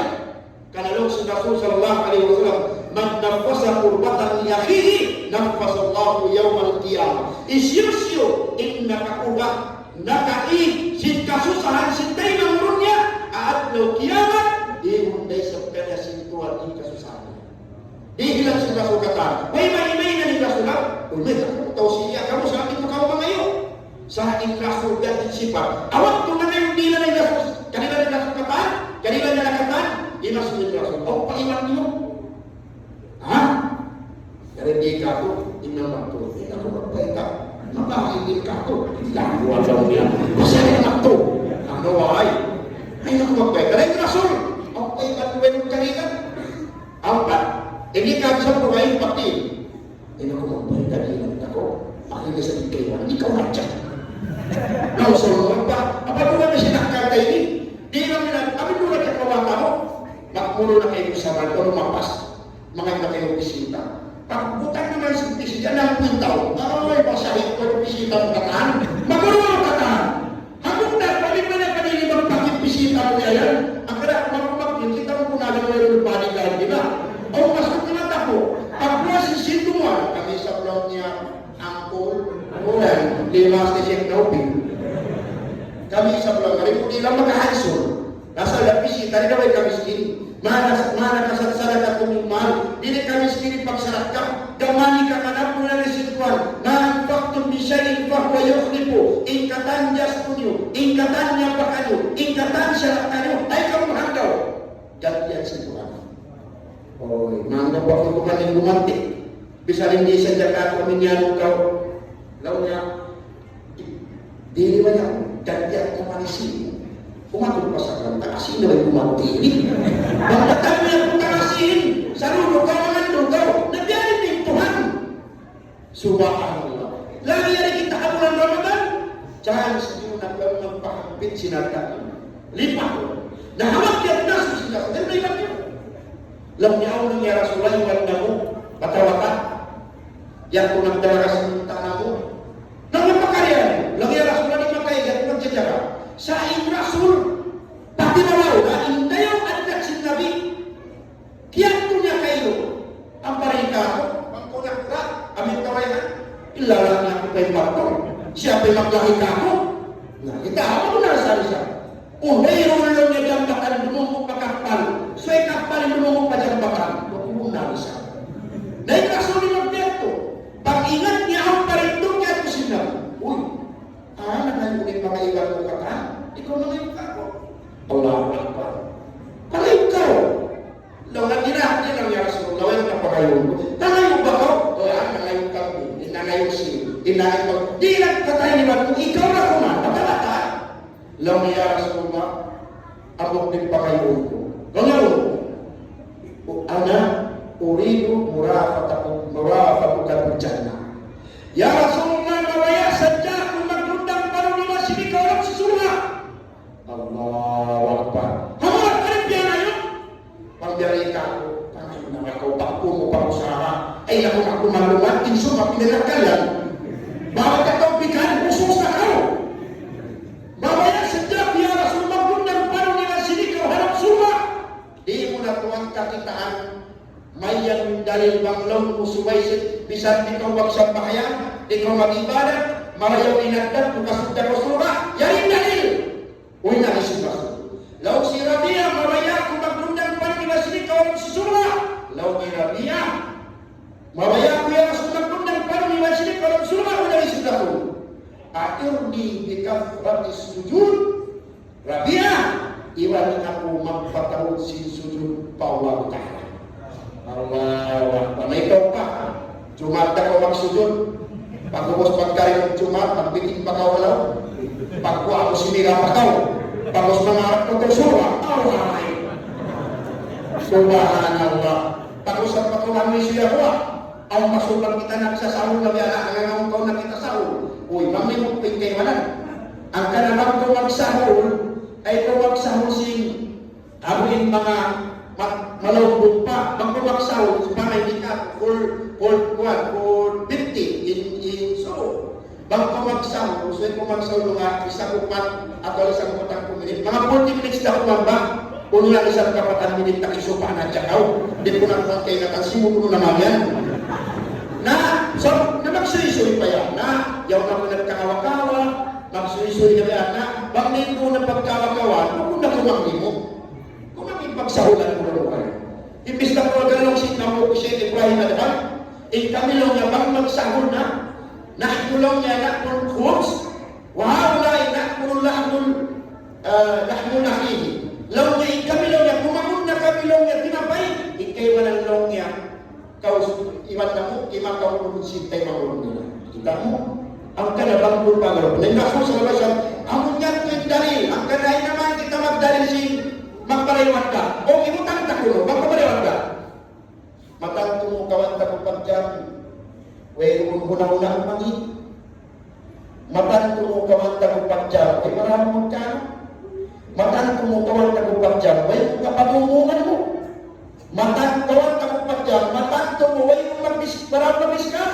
Karna' laung sin Rasul sallallahu alayhi wasallam, "من نفس كربة عن أخيه نفس عنه كربة يوم القيامة." Hisiyu-siyu in nakakuha, nakaig sin kasusahan sin taymanghud niya, ha adlaw kiyamat, dihilan da isab kaniya sin Tuhan in kasusahan niya. Dihilan sin Rasul katan. Way mahinang in Rasul, ha? Uy, mayta' kamu tau siya, kamu sa' akin mu kamu mangayu'. Sa' in Rasul biya' diin sipat. Awak tu na kayu dihilan in Rasul. Kadihilan in Rasul katan, kadihilan niya na katan, di' maksud in Rasul. Aw, paiman niyu. Ha? Dari di' katu', in naman tu. Di' na aku magbayta'. Mabahil di' katu'. Di' na aku alam niya. Pasal in naman tu. Ano, ay? Ay, naku magbayta'. Dari in Rasul. Aw, paiman niyu, kadihilan. Ampat, ini kan sa buhay pati. Ini aku magbayta' di' na aku. Akin na sa di' kayu. Ikaw na dyan. Nausul mu pa. Apa ko na sinakal ka ini? Di' na minag-, amin mo na ka kawata mu. Magmulu na kayu sa mga lumapas. Mga iba kayu bisita. Pagbutang naman sa bisita, na ang puntaw. Ay, masahit ko yung bisita mo katan. Magmulu na katan. Hangkan na, pwede mo na kanini magpakit bisita mo yan. Ang kada, mag-, mag-, kita mo kung ano yung balikan nila. O, mas kung kinata ko, pag buwan si Sinduan, kami sa vlog niya, Angkol, Ulan, lima sa Sheikh Naufil. Kami sa vlog, kami kung ilang magkahansun. Nasa labis, tadi daw ay kamiskin. Mana, mana kasadsadaka min mal. Di' na kamiskin in pagsadaka. Damani ka kanapuna ni Sinduan. ما أنفقتم من شيء فهو يخلفه. In katan gastu niyu, in katan niyapaka niyu, in katan sadaka niyu, ay kamu hanggaw. Gantian sin Tuhan. Oy, mangga pa aku kumanin gumanti. Bisan di' sadja ka aku minyan kaw. Laung niya, di', di' ba niya, gantian ku manisi. Kumatul pa sa kanta, kasi na may gumanti ini. Bang katan niya ku karasin, sa lugaw ka, mangan lugaw. Nabiyarin din Tuhan. Subhanallah. Laung yari kita ha bulan Ramadan, chance niyu na kamu magpahagpit sin alta'. Lipat. Na hawak yan na, susunod na, susunod na, iban niyu. Laung niya, "Awn na ya Rasulullah, iban namu', bata-bata. Yan ku nagdara sin alta' namu'." Laung niya, "Pakarian." Laung niya, "Rasulullah, di' makaigat, magjajaga." Sa' in Rasul, pati na laung, na in dayaw addat sin Nabi, kiyadtu niya kailu. Ampa rin kāku', bang ku nakura', amin tawayhan. Ilala' niya aku kay Pagtong. Siya pa'y maglahi kāku'. Na, kita, apa mo na sa isa? Kung mayroon laung niya jambatan, dumungug pa kappal. Subay kappal in dumungug pa jambatan. Lumubung na isab. Na in Rasul di' magbiya' yadtu. Pag-ingat niya awn pa didtu, kiyadtu sin Nabi. Uy, ah, nangayu' in manga iban mu katan. Ikaw nangayu' kāku'. Allahu Akbar. Pangayu' kaw. Laung niya, "Di' na, ya Rasulullah, wala' na pangayuun ku." "Nangayu' ba kaw?" "O, ah, nangayu' kami. Nangayu' si, nangayu' kaw." "Di' na patay ni batu, ikaw na kuman, bata-bata." Laung niya, "Ya Rasulullah, amu in pangayuun ku." Laung niya, "Ana uridu murafaqataka, murafaqataka fil jannah." "Ya Rasulullah, mabaya' sadja aku maglundang panun iban sin ikaw ha lawm surga'." Allahu Akbar. Hamu na pagbiya' na yan. Pagbiya' na kaw, pagbiya' na kaw, pagkumu, pag-usaha. Ay, naku, naku, malumat, in suma, pinanakalan. Bawa ka tau pikan, usus na kaw. Mabaya' sadja aku, ya Rasul, maglundang panun iban sin ikaw ha lawm surga'. Di' mu na tuwan kakitaan, mayan dalil bang laung mu subay sin, bisan di' kaw magsambahayang, di' kaw mag-ibadat, marayaw in addat mu, kasud da kaw surga', yari in dalil. Uy, na isin Rasul. Laung hi Rabi'ah, mabaya' aku maglundang panun iban sin ikaw ha lawm surga'. Laung hi Rabi'ah, mabaya' aku ya Rasul maglundang panun iban sin ikaw ha lawm surga', uy, na isin Rasul. أعني بكثرة السجود. Rabi'ah, iwani aku magpataud sin sujud pa Allah Ta'ala. Allahu Akbar. Na ikaw pa, Jumaat da kaw magsujud. Pag'ubus pagkarin Jumaat, magbitin pa kaw ha lawm. Pagkuha mu simira pa kaw. Pag'ubus mangarap kaw surga'. Allahu Akbar. Subhanallah. Pag'ubus pagkuha mu simira pa kaw. Awn masulang kita nagsasahur na biya' na, hangkan awn kaw na kita sahur. Uy, manglimut pa in kaibanan. Hangkan na bang kaw magsahur, ay kaw magsahur sin, amu in manga ma-, malawbug pa, bang kaw magsahur, supaya hindi ka full, full, kuwan, full fifty in, in suhur. Bang kaw magsahur, subay kaw magsahur manga isa kupat atawa isa kupat hangpu' minit. Manga forty minutes da kuman ba? Unu na isab kapatan minit na kisupa na dyan kaw. Di' ku na kuman kaingatan, simud ku na naman yan. Na, so, na magsuysuy pa yan. Na, yaw na ku nagkakawa-kawa, magsuysuy na yan. Na, bang nindun na pagkawa-kawa, bukun na kumang nimo. Kung ang ipagsahulan mo na buhay. Imbis na pagkalaw si Namu, Sheikh Ibrahim Adham, in kami laung niya bang magsahur na, نحن laung niya نأكل الخبز، وهؤلاء يأكلون لحم، ah, لحم أخيهم. Laung niya, in kami laung niya, kumaun na kami laung niya, tinapay, in kaibanan laung niya, kaus, iban namu', ima kaw ulun sin taymanghud nila. Kita' mu? Hangkan na bang pun bang laung. Na in Rasul sallallahu alayhi wasallam, amun yan tuud in dalil, hangkan na in naman kita magdalil sin magparayawan ka. O, ibutang ta kunu', magparayawan ka. Matantu mu kawan ta ku pagjam, wayruun huna-huna mangi'. Matantu mu kawan ta ku pagjam, way maramu magkano. Matantu mu kawan ta ku pagjam, way mu kapatungungan mu. Matan-, kawan ta ku pagjam, matantu mu, way mu magbis-, maramu magbiskas.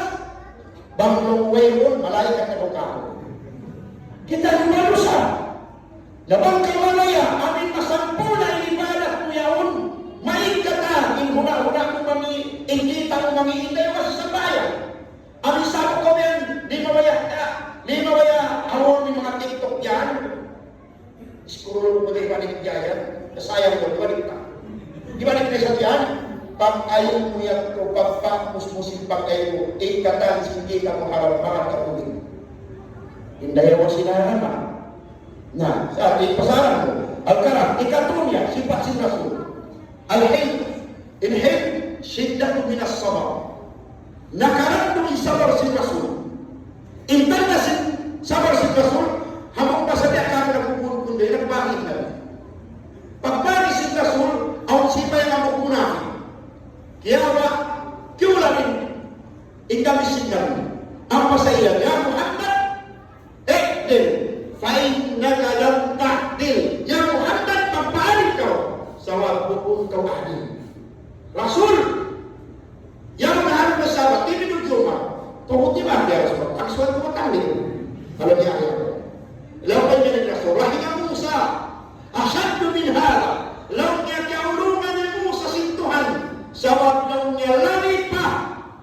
Bang laung wayruun, malaikat na kaw. Kita' mu manusa. Na bang kaw mabaya', amin masampurna' in ibadat mu yaun, maingkatan in huna-huna mu mangi', in kita' mu mangi', in dayawa sin sambahayang. Amin sa'bu kaw yan, di' mabaya', ah, di' mabaya', awn in manga TikTok yan. Scroll mu na ibalik yan, sayang mu, ibalik na. Ibalik na sa yan, pag-ayu mu yan, o pagpakmus mu sin pag-ayu mu, ingkatan sin kita' mu haram, mahal ka tuloy. In dayawa sin agama. Na, sa atin pasaran mu. Al-karam, ikatū niya, sipat sin Rasul. Al-hilm. In hilm, shiddatun minas sabar. Nakarandu in sabar sin Rasul. In tanda' sin sabar sin Rasul, hambuuk masa di' aku nagkukunkun, di' nagbalik na. Pagbalik sin Rasul, awn siya pa in hambuuk munapik. Kiyawa', kiyulam in, in kamis sin Nabi. Ampa sa iya, "Ya Muhammad, i'dil, fa innaka lam ta'dil." Ya Muhammad, magpaadil kaw, sabab bukun kaw adil. Rasul, yaun na ha lawm sahabat, timindug hi Umar. Tuud di' ba, ya Rasul? Pagsuwat ku matangling. Laung niya, ya Rasul. Laung niya, ya Rasul, "Rahima Musa, ashaddu min hadha." Laung niya, kiyaulungan hi Musa sin Tuhan. Sabab laung niya, labi pa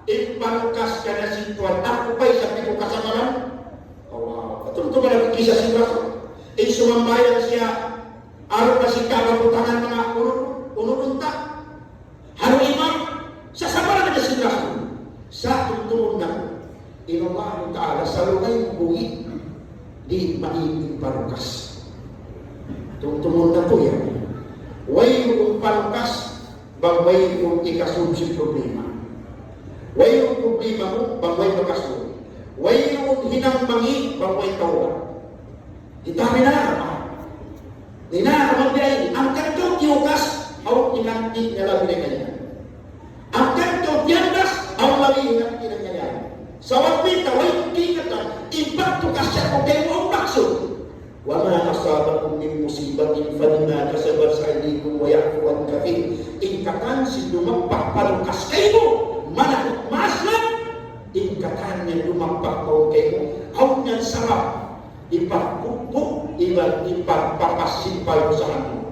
in panukas kaniya sin Tuhan. Aku pa isab di' ku kasabaran. Allahu Akbar. Tumtuma na in kissa sin Rasul. In sumambahayang siya, Aru pa sin kabutangan manga unu-, unu unta'. Haru imam, sasabaran na sin Rasul. Sa' tumtumun natu'. In Allah Ta'ala salugay buhi' di' maipin parukas. Tumtumun natu' yan. Wayruun parukas, bang wayruun hikasulub sin problema. Wayruun problema mu, bang way makasulub. Wayruun hinang mangi', bang way tawbat. Kita' minarap. Nina, mabiyay, hangkan kaw tiyukas, awn hinanti niya labi dayn kaniya. Hangkan kaw tiyandas, awn labi hinanti dayn kaniya. Sabab mayta', way kaingatan, in pagtukas niya kaw kaymu awn maksud. وما أصابكم من مصيبة فبما كسبت أيديكم ويعفو عن كثير. In katan sin dumagpak parukas kaymu, manahut maas na, in katan niya dumagpak mawn kaymu, awn niya sabab. Ipagpukpuk, iban ipagpapasimpal usaha mu.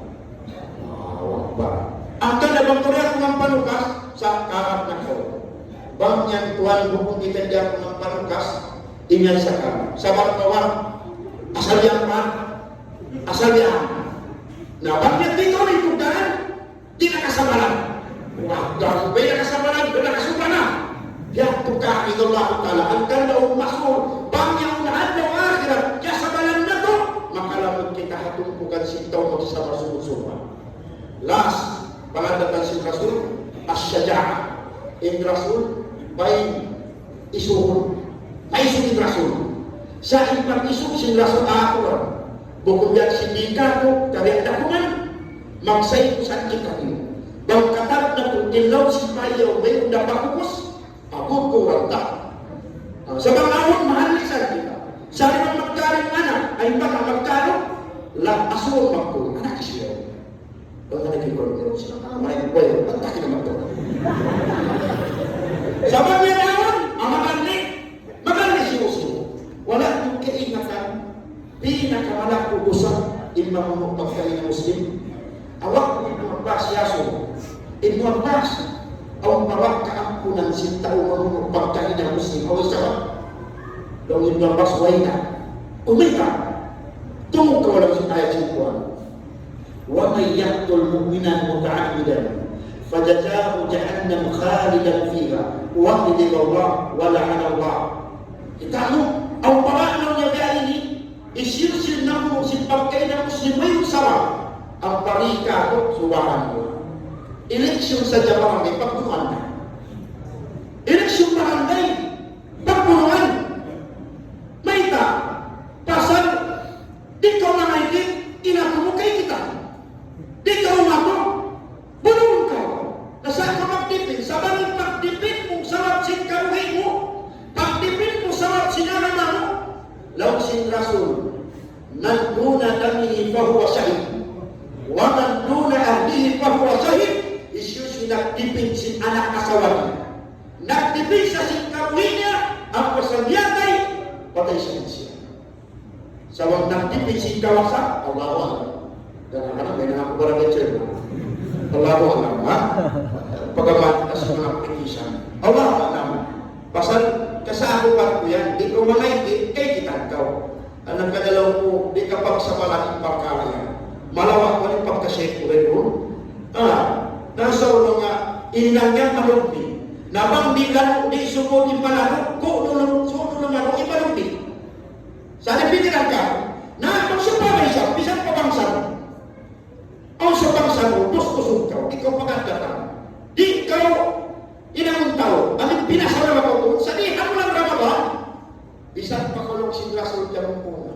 Allahu Akbar. Hangkan da bang tuud aku mangpanukas, sa' karat na kaw. Bang yan tuwan, bukun kita di' aku mangpanukas, ingat sa' kamu. Sabar kawan, asal yan pa, asal yan. Na bang yan di' kaw ikutan, di' na kasabaran. Wah, daw bay na kasabaran, daw na kasubra na. Yadtu ka in Allah Ta'ala, hangkan da ummasul, bang yaun adlaw akhirat, kiyasabaran natu', makalamud kita ha tumpukan sin tau magsama sumud-sumud. Last, pangandatan sin Rasul, as-shaja'a. In Rasul, bay isuhun. Maisug in Rasul. Sa' in pag-isug sin Rasul aturan. Bukun biya' sin di' kātu', kari dakuman. Magsaykusan kita niyu. Bang katān natu', in laung sin payaw, way unda pakukus, agut ku urang ta. Ah, sa' bang awn mahal lisan kita. Sa' di' man magkaring anak, ay baka magkaring, la asuon magkaring, anak siya. Bang nagkikon, pero sila tama yung buhay, bantaki naman to. Sabab niya naman, ang makarni, makarni sinusuko. Wala' yung kaingatan, pinakamalaki usa, in mamunu' pagkahi na Muslim. Awak Ibnu Abbas yasu, Ibnu Abbas, awn pa ba kaampunan sin tau mamunu' pagkahi na Muslim, awn sabab. Laung Ibnu Abbas, way na. Umita. Tungkol lang sin ayat sin Quran. ومن يقتل مؤمنا متعمدا فجزاؤه جهنم خالدا فيها وغضب الله ولعنه الله. Kita' mu, awn pa ba laung niya biya' ini, hisiyu-siyu in namunu' sin pagkahi na Muslim, way sabab. Ampa di' kātu', subhanallah. Election sadja barangay, pagbunuan na. Election barangay, pagbunuan. Mayta', pasal di' kaw mangaydit, in aku mu kay kita. Di' kaw umatu, bunuun kaw. Na sa' kaw magdipin, sa' bang in pagdipin mu sabab sin kabuhi' mu, pagdipin mu sabab sin agama mu, laung sin Rasul, من دون دمه فهو شهيد، ومن دون أهله فهو شهيد. Hisiyu-siyu in nagdipin sin anak asawa niya, nagdipin siya sin kabuhi' niya, ampa siya miyatay, patay siya. Sa' bang nagdipin sin kawasa, Allahu Akbar. Kadang-kadang may na aku barangay chairman. Allahu Akbar, ha? Pagkamat na sa mga petition. Allahu Akbar. Pasal kasakupan ku yan, di' ku mangaydit, kay kita' kaw. Anak ka na laung ku, di' ka pagsabala in parkala' yan. Malawak man in pagka-share ku rin, no? Ah, nasa ulo nga, inang niya malugmi. Na bang di' lalu, di' sumud in malalu, ku dulu, sumud dulu malu, in malugmi. Sa' di' pikilan ka, na kung sa pamay siya, bisan pa bangsa mo. Awn sa bangsa mu, kuskus kaw, di' kaw pagkadatan. Di' kaw, inangun tau, amin pinasal na kaw, sa' di' ha bulan Ramadan, bisan pa kaw laung sin Rasul, di' kaw muna.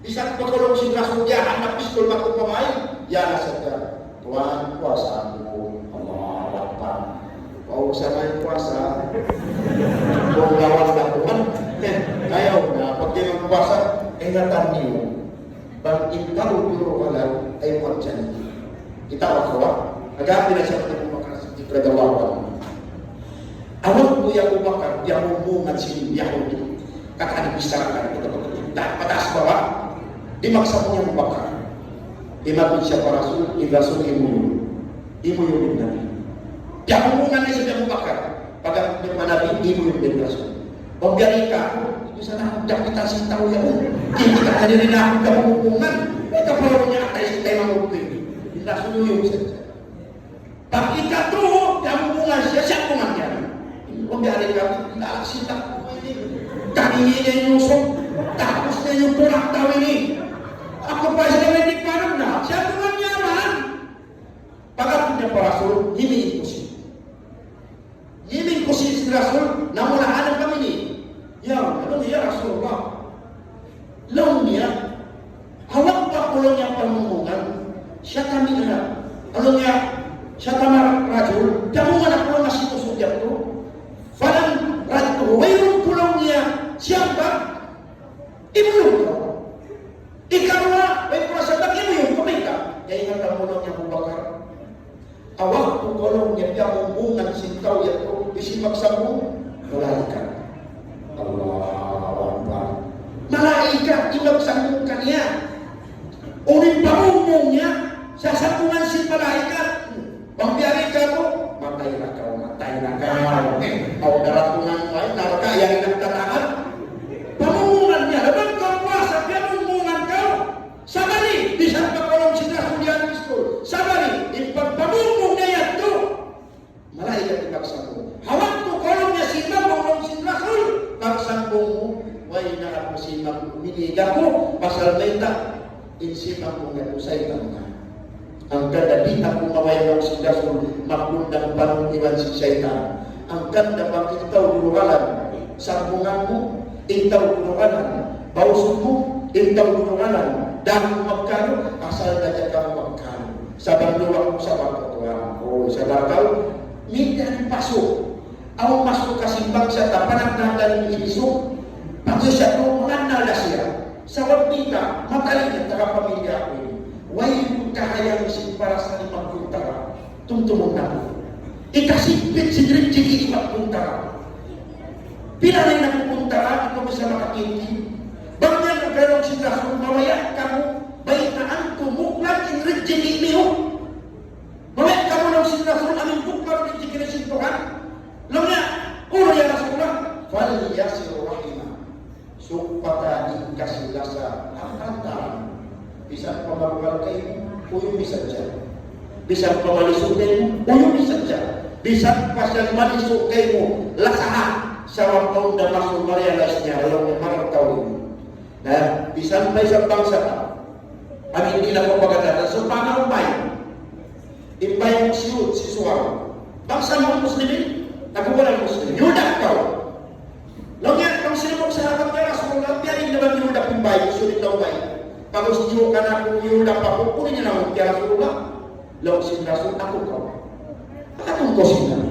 Bisan pa kaw laung sin Rasul, di' hanap pistol, magkumpamay, yan na sadja. Tuwan, puasa aku. Allahu Akbar. Pausa na in puasa. Kung lawan na Tuhan, eh, ayaw na. Pag di' magpuasa, ingatan niyu. Bang in kamu dulu halal, ay muat dyan. Kita' ba kaw? Nag-aapin na siya Abu Bakar Siddiq radiyallahu anhu. Awak mu ya Abu Bakar, ya umungan sin Yahudi. Kata di' bichara kan, kita pagkita. Pataas bawa, di' magsabung ya Abu Bakar. Imagun siya pa Rasul, in Rasul imuyum. Imuyum in Nabi. Ya umungan na siya Abu Bakar. Pag-abot niya pa Nabi, imuyum in Rasul. Pag-abot niya, "Ito sana ang dapitan sin tau yan. Di' kita kanina na akong kabubukungan. Ito pa rin niya atay sin tayo mga Anu yung sa. Pag ikatu, kamu bunga siya, siya bunga niya. Kung di ari ka, lalak sila. Kami ini yung usok. Tapos na yung tulak daw ini. Aku pa siya, hindi pa rin na. Siya bunga niya man. Pag-abut niya pa Rasul, himiin ku siya. Himiin ku siya sin Rasul, namunahan kami ini. Ya, laung niya, "Ya Rasulullah." Laung niya, "Hawak pa ku," laung niya, "pamumungan." Siya kami na. Laung niya, siya kami rajul, pamumungan aku laung niya sin usug yadtu. Falam radtuhu, wayruun ku laung niya, siya ba? Imuyum kaw. Ikaruwa, way kurasa tag imuyum, kumita. Kaya ingat ang mulong niya Abu Bakar. Awak tu kolong niya, piyamumungan sin tau yadtu, bisi magsambung, malaikat. Allahu Akbar. Malaikat, in magsambung kaniya. Unu in pamumung niya, sasambungan sin malaikat. Bang biya' di katu', matay na kaw, matay na kaw. Aw daratungan kaw, narka' yan in nagtatahan. Pamumungan niya, laban kaw puasa, piyamumungan kaw. Sabali, bisan pa kaw laung sin Rasul yan, pistol. Sabali, in pagpamumung niya yadtu. Malaikat in magsambung. Hawak tu kaw laung niya sin Imam, laung sin Rasul. Pagsambung mu, way na aku sin Imam, miniga ku, pasal mayta', in sin Imam mu na ku saytan na. Hangkan da di' aku mabaya' laung sin Rasul, magundang panuntiwan sin saytan. Hangkan da bang in tau durugalan, sambungan mu, in tau durugalan, bausun mu, in tau durugalan, dāhun magkanu, asal da jaga magkanu. Sabab luwak mu, sabab katuan. Oh, sabar kaw, minsan pasu'. Awn masu' ka sin bangsa ta, panagnaan in isu. Bangsa siya tu, mangannal da siya. Sabab kita, matali na taga pamilya ku ini. Way kahayang sin para sa limang kuntara. Tumtumun na. Ikasigpit sin rijiki limang kuntara. Pila na in aku kuntara, di' ku bisa makakinti. Bang niya nagkalaung sin Rasul, mabaya' kamu, baytaan ku, muklat in rijiki niyu. Mabaya' kamu laung sin Rasul, amu in bukun rijiki sin Tuhan. Laung niya, "Unu ya Rasulullah?" "Falyasil rahimah." Sukpata in kasi-lasa ha antara. Bisan pa mabugal kaymu, uyumi sadja. Bisan pa malisu' kaymu, uyumi sadja. Bisan pa siya malisu' kaymu, lasaha. Sa' wala' pa unda masu' ma-realize niya, laung niya, "Marayaw tau ini." Na, bisan pa isab bangsa ta. Amu in di' na kaw pagkadatan. So, paano umbay? Imbay mu siyud, sisuwaw. Bangsa mu Muslimin, taga wala' Muslim. Yuda kaw. Laung niya, bang sila mu sahabat, "Ya Rasulullah, biya' diin na bang yuda imbay mu siyud, imbay." Pag-us niyu ka na kung yuda pa ku, kunin niya na mu, "Ya Rasulullah." Laung sin Rasul, "Aku kaw." Pagkatungkos sin Nabi.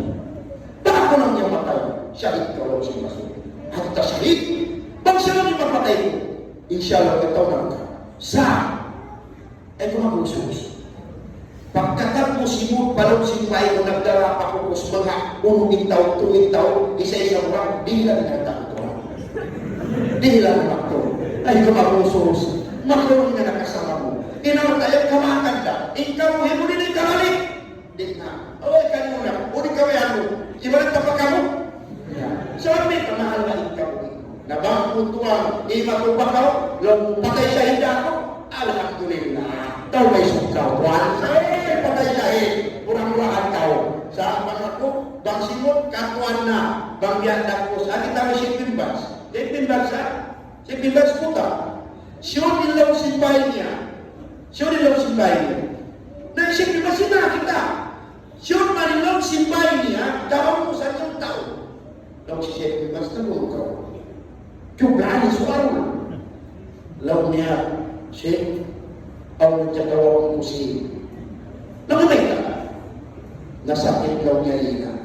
Bang aku laung niya matay, shahid kaw laung sin Rasul. Hatta shahid, bang siya laung niya mapatay ku, insya Allah, kataw na ka. Sa', ay kumakusus. Pagkatapos simud pa lawm sin bāy mu, nagdara pa kukus, manga unu in tau, tū in tau, isa-isa mu ra, di' nila nagtakutan. Di' nila nagtakutan. Ay kumakusus. Makulung na nakasama mu. In Abu Talib, kamakan da. Ikaw, himunin in kabalik. Di' na. Uy, kaniyu na. Uli kaw yan. Ibarat ka pa kamu? Ya. Sabi, kamahal na in kamu. Na bang ku tuwan, di' matuba kaw, laung mu patay shahid aku. Alhamdulillah. Kaw may sukkaw. Tuwan, ay, patay shahid. Mura-murahan kaw. Sa' bang aku, bang simud, katuan na. Bang biya' da ku, sa' kita may Sheikh bin Baz. Sheikh bin Baz, ha? Sheikh bin Baz puta'. Siyud in lawm sin bāy niya. Siyud in lawm sin bāy niya. Na Sheikh bin Baz, sina kita. Siyud man in lawm sin bāy niya, daun mu sa' in tau. Laung sin Sheikh bin Baz, "Tagun kaw. Kiyublaan in suwal." Laung niya, "Sheikh, awn nagkatawagun ku sin." Laung niya, "Mayta'?" "Nasakit," laung niya, "ina'."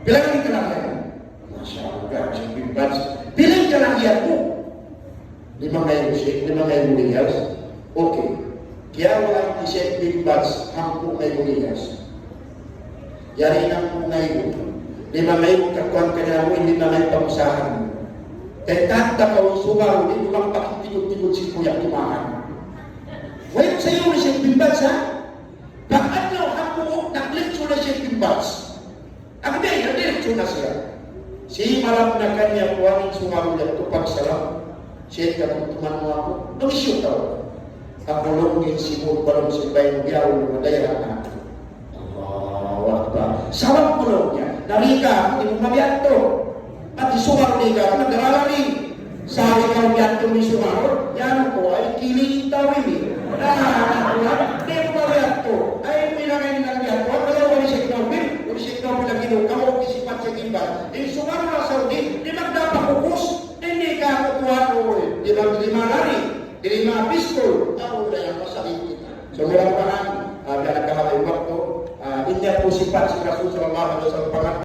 "Pila in kalagihan?" "Masha Allah, Sheikh bin Baz. Pila in kalagihan mu?" "Lima ngaibu, Sheikh, lima ngaibu riyals." Okay. Kiyawaan hi Sheikh bin Baz hangpu' ngaibu riyals. "Yari in hangpu' ngaibu. Lima ngaibu kakuwan kaniya mu, lima ngaibu pag-usahan mu. Kay kanta kaw sumaru, di' mu lang pakitigud-tigud sin kuya' tumahan." Way sa iyu hi Sheikh bin Baz, ha? Pag-adlaw hangpu', nag-lecture na Sheikh bin Baz. Aku di', nag-lecture na siya. Simalam na kaniya kuwan in sumaru yadtu pagsalam. "Sheikh, katumtuman mu aku?" "Nung siyu kaw?" Kakulung in simud balum sin bain biyaun madayra na. Allahu Akbar. Sabab kulung niya. Dari ka, di' mu mabiya' tu. Pati sugar di' ka, nagdarala di'. Sa' ikaw biya' tu mi sugar, yan ko, ay kili tau ini. Na, na, na, di' mu mabiya' tu. Ay, mu inangay na biya' tu. Kalau wala siya ikaw, wala siya ikaw, lagi nung kamu, kisipat sa gimbal. Di' sugar na sa' di', di' magdapat kukus. Di' ka kukuha, di' mag-, di' malari. Di' mapistol, tau na yan, masakit kita. So, mudah-mudahan, ah, biya' nagkahaba' in waktu, ah, in yan ku sipat sin Rasul sallallahu alayhi wasallam, pangat-,